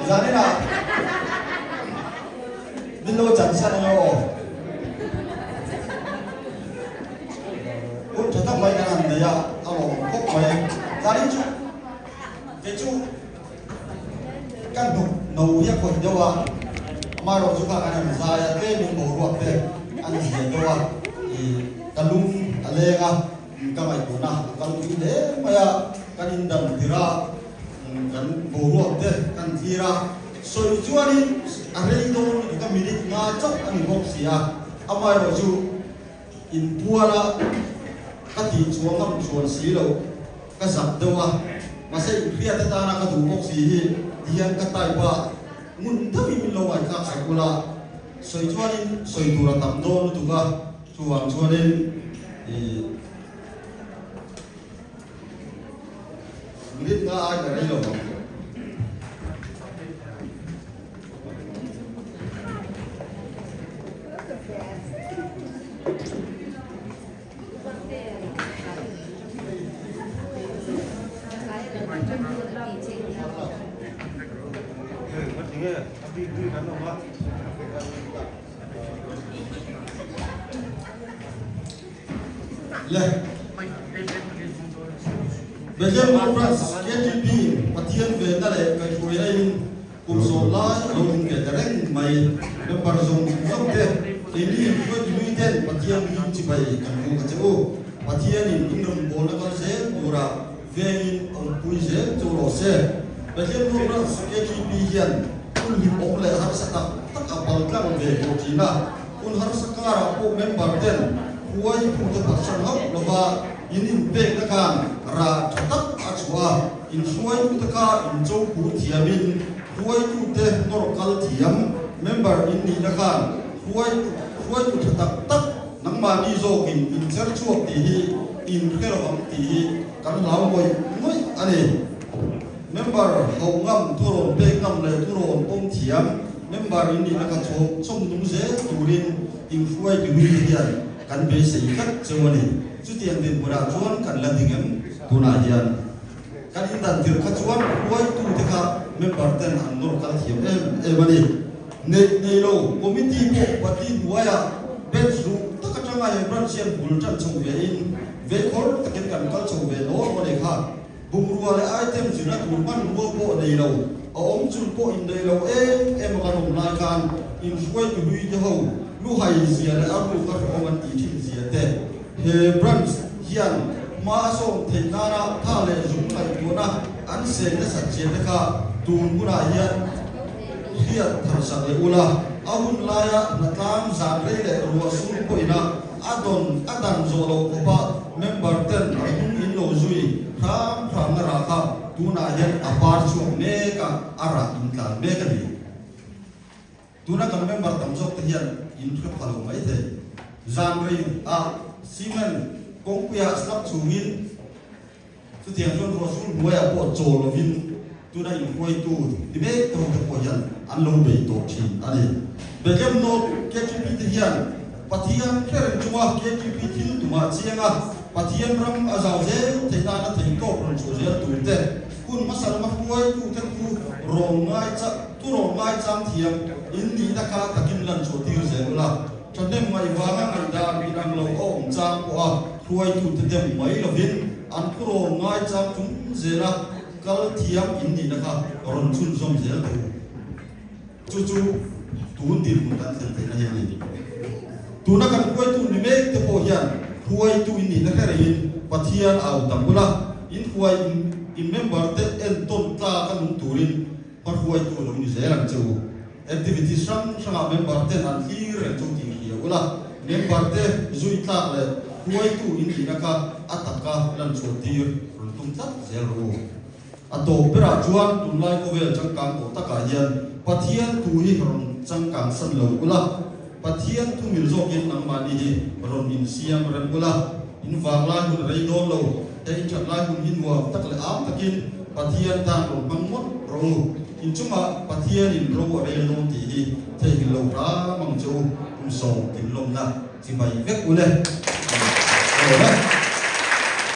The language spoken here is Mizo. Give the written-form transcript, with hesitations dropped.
Zaninah min lo chan san ang aw. Hun tha tak mai kan han nei a, a lawmawm khawp mai. Zanin chu kei chu ka hnuk no hi a khawih deuh a, amaherawhchu kha kan han zai a, tlemin boruak te an zia deuh a, ih ka lung a leng a. Ka ngaihtuahna a kal pui hle mai a, kan indan tir a, kan boruak te kan thlir a, sawi chuanin a rei dawn lutuk a, minute nga chauh a ni bawk si a, amaherawh chu inpual a ka tih chhuah ngam chuan si loh ka zak deuh a, mahse inhriat atana ka duh bawk si hi tihian ka type a, ngun deuhin min lo ngaihthlak sak ula, sawi chuanin sawi tur a tam dawn lutuk a. Chuvang chuanin ih minute nga ai ka rei lo ang. Le. Bethlehem Conference KTP in Pathian venna leh kaihhruaina in kum sawm lai a lo ding ve ta reng mai. Member zawng zawng te, keini hruaitu hlui ten Pathian hming chibai kan buk a che u. Pathian in in rawn bawlna kal zel tura vengin awmpui zel chu rawh se. Bethlehem Conference KTP hian hun hlimawm leh harsa tak tak a pal tlang ve tawh thin a, hun harsa karah pawh member ten huai phute phatsan hauh lova in inpekna khan rah tha tak a chhuah a, inhruaitute kha inchopur thiamin huaitute nawr kal thiam member in nihna khan huai hruaitu tha tak tak nangmahni zawkin incher chhuak tih hi inhre lo ang tih hi kan hlau ngawih ngawih a ni. Member hauh ngam, thurawn pek ngam leh thurawn pawm thiam member in nihna kha chhawm chawm nung zel turin inhruai ti hui te hian kan beisei tlat cheu a ni. Chutiang dinhmunah chuan kan la ding em? Tunah hian kan indan tir kha chuan hruaitu te kha member ten an nawr kal thiam em em a ni. Neih nei lo committee pawh pati hnuaiah bench ruh tak atanga he branch hian bul tan chho ve in veikhawr takin kan kal chho ve law law nei kha. Bungrua leh item zirna tur hmanrua pawh nei lo, a awm chun pawh in nei lo em em a kan awm lai khan inhruaitu hlui te ho luhai zia leh a ruk a hrehawm an tih thin zia te he branch hian hma a sawm theih nana tha leh zung ngaihtuahna an seng nasat zia te kha tun hunah hian hriat thar sak leh ula, a hun laia hnatlang zan rei leh ruah sur pawhin a A dawn a dan zawh loh khawpa member ten a hnung in lo zui hram hram na rah kha tunah hian a par chhuak mek a, a rah in tlan mek a ni. Tuna kan member tam zawk te hian in hre pha lo mai thei. Zan rei a cement kawngpuia slab chungin Chutiang chuan ruahsur hnuaiah pawh chaw lovin tuna inhruaitu ni mek te ho te pawh hian an lo bei tawh thin a ni. Bethlehem North KTP te hian Pathian hre reng chunga KTP thil tumah chiang a, Pathian ram a zau zel theih nana theihtawp rawn chhuah zel tur te, hun hmasa lama hruaitute thu rawn ngai thu rawn ngaichang thiam in nihna kha takin lan chhuah tir zel ula. Thahnem ngaihvanga ngaihdan inang lo a awm chang pawha hruaitute dem mai lovin an phurawn ngaichang chung zela kal thiam in nihna kha rawn chhunzawm zel teh u. Chu chu tun dinhmun kan thlen theihna hi a ni. Tuna kan hruaitu ni mek te pawh hian hruaitu in nihna hre rengin Pathian a au tam bula in hruai in member te entawn tlak a nung turin hmahruaitu lo ni zel ang che u. Activities hrang hrangah member ten an thlir reng chu tih hria ula, member te zui tlak leh hruaitu in tihna kha a taka lan chhuah tir rawn tum tlat zel rawh u. A tawp berah chuan tunlai khawvel changkang tawh takah hian Pathian thu hi rawn changkang san lo ula, Pathian thu mil zawkin nangmahni hi rawn insiam rem ula, in vanglai hun rei dawn lo, he in that lai hun hi nuam tak leh am takin Pathian tan rawn hmang ngawt rawh u. Inchungah Pathianin ro a rel dawn tih hi theihnghilh lo hram ang che u, kum sawm tinlawmna chibai vek u le. Aw le.